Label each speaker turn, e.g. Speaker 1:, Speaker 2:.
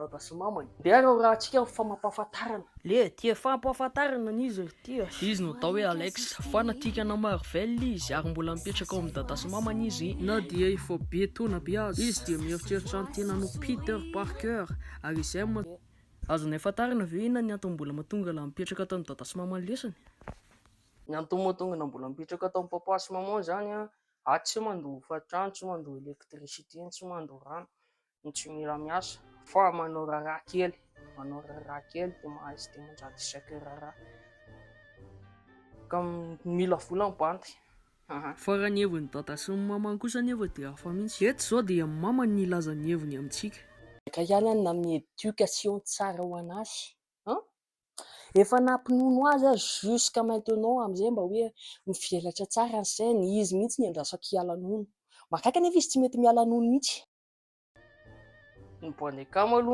Speaker 1: dada sy mamany. Ndeha raha rahantsika ny famampahafantarana. Le tia fampahafantarana n'izy ry tia. Izy no atao hoe Alex, fanatikana Marvel izy ary mbola mipetraka ao amin'ny dada sy mamany izy na dia efa be taona be aza. Izy dia mieritreritra ny tenany ho Peter Parker ary izay ma azonay fantarina ve inona ny antony mbola mahatonga la mipetraka ato amin'ny dada sy mamany lesany? Ny antony mahatonga na mbola mipetraka ato amin'ny papa sy maman zany a, tsy mandoa hofantrano, tsy mandoa électricité, tsy mandoa rano, tsy mila miasa fa manao raharaha kely, manao raharaha kely dia mahazo 500 isaky raharaha. Ka mila vola ny bandy. Fa raha ny heviny dada sy ny mamany kosa nefa dia hafa mihitsy. Eto izao dia mamany ny hilaza ny heviny amintsika. Ka ihany any nanome éducation tsara ho anazy. Efa nampinono azy aho jusqu'à maintenant amin'izay mba hoe mivelatra tsara ny sainy. Izy mihitsy ny andrasako hiala nono. Mahagaga nefa izy tsy mety miala nono mihitsy. Ny bandy akama aloha.